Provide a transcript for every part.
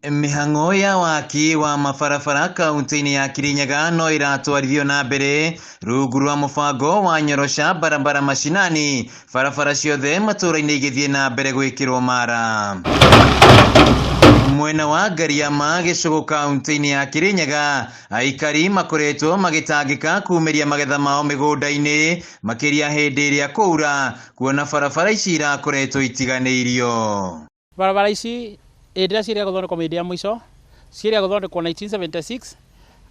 Mĩhang'o ya waki wa mabarabara kaunti-inĩ ya Kirinyaga no ĩratwarithio na mbere rungu rwa mũbango wa Nyorosha Barabara Mashinani, barabara ciothe matũra-inĩ igĩthiĩ na mbere gwĩkĩrwo mara. Mwena wa Ngariama gĩcũgũ kaunti-inĩ ya Kirinyaga, aikari makoretwo magĩtangĩka kumĩria magetha mao mĩgũnda-inĩ makĩria hĩndĩ ĩrĩa kũura, kuona barabara ici irakoretwo itiganĩirio. Barabara ici hĩndĩ ĩrĩa ciĩrĩga gũthondekwo hĩndĩ ya mũico ciĩrĩga gũthondekwo 1976.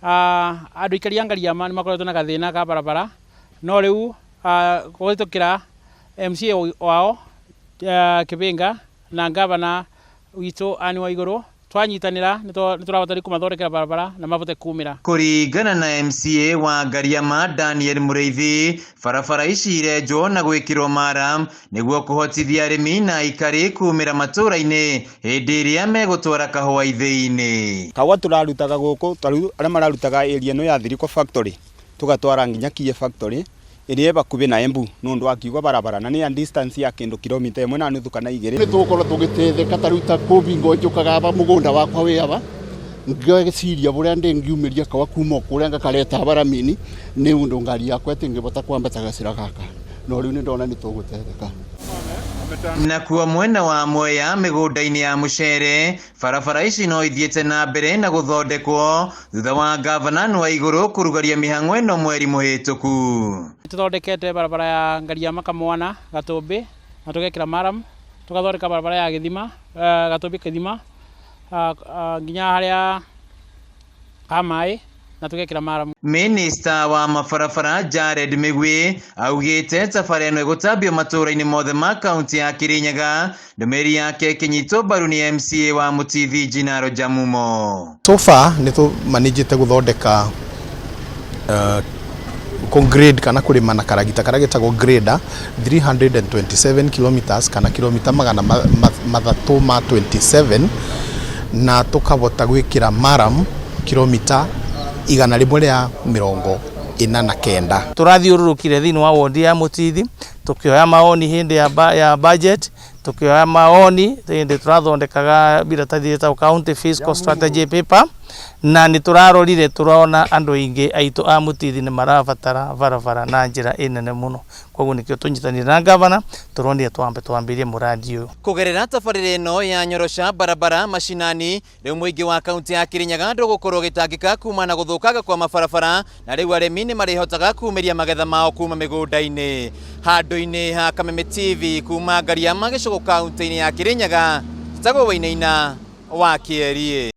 Andũ aikari a Ngariama nĩ makoretwo na gathĩna ka barabara, no rĩu kũhĩtũkĩra MCA wao Kĩbĩnga na ngavana witũ Anne Waigũrũ twanyitanĩra nĩ tũrahota rĩu kũmathondekera barabara na mabote kumĩra. Kũringana na MCA wa Ngariama Daniel Mũrĩithi, barabara ici irenjwo na gwĩkĩrwo mara nĩguo kũhotithia arĩmi na aikari kumĩra matũra-inĩ hĩndĩ ĩrĩa megũtwara kahũa ithĩi-inĩ. Kahũa tũrarutaga gũkũ, tarĩu arĩa mararutaga area ĩno ya Thiriko factory tũgatwara nginya Kie factory ĩrĩa ĩ hakuhĩ na Embu nĩ ũndũ wa kiugo barabara na nĩ ya distance ya kĩndũ kilomita 1.5 kana 2. Nĩ tũgũkorwo tũgĩteithĩka ta rĩu ta kũbingo njũkaga aba mũgũnda wakwa wĩ aba ngeciria ũrĩa ndĩngiumĩria kahũa kuma kũrĩa ngakareta baramini nĩ ũndũ ngari yakwa ĩtingĩbota kwambata gacĩra gaka, no rĩu nĩ ndona nĩ tũgũteithĩka. Nakuo mwena wa Mwea mĩgũnda-inĩ ya mũcere, barabara ici no ithiĩte na mbere na gũthondekwo thutha wa ngavana Waigũrũ kũrugaria mĩhang'o ĩno mweri mũhĩtũku. Tũthondekete barabara ya Ngariama Kamwana Gatũmbĩ na tũgekĩra maram, tũgathondeka barabara ya Gĩthima Gatũmbĩ Kĩthima nginya harĩa ha maĩ na tũgekĩra maram. Minista wa mabarabara Jared Mĩgwi augĩte tabarĩra ĩno ĩgũtambio matũra-inĩ mothe ma kaunti ya Kirinyaga, ndũmĩrĩri yake ĩkĩnyitwo mbaru nĩ MCA wa Mũtithi Jinaro Jamumo. So far nĩ tũmanĩnjĩte gũthondeka kũ-grade kana kũrĩma na karagita karĩa getagwo grader 327 kilometers kana kilomita 327 na tũkabota gwĩkĩra maram kilomita 149. Tũrathiũrũrũkire thĩinĩ wa wondi ya Mũtithi tũkĩoya maoni hĩndĩ ya budget, tũkĩoya maoni hĩndĩ tũrathondekaga biratathi ĩtagwo county fiscal strategy paper, na nĩ tũrarorire tũrona andũ aingĩ aitũ a Mũtithi nĩ marabatara barabara na njĩra ĩnene mũno. Koguo nĩkĩo tũnyitanĩire na ngavana tũronire twambe twambĩrĩrie mũradi ũyũ. Kũgerera tabarĩra ĩno ya Nyorosha Barabara Mashinani, rĩu mũingĩ wa kaunti ya Kirinyaga ndũgũkorwo ũgĩtangĩka kuma na gũthũkanga kwa mabarabara, na rĩu arĩmi nĩ marĩhotaga kumĩria magetha mao kuma mĩgũnda-inĩ. Handũ-inĩ ha Kameme TV kuma Ngariama gĩcũgũ kaunti-inĩ ya Kirinyaga, njĩtagwo Wainaina wa Kĩeriĩ.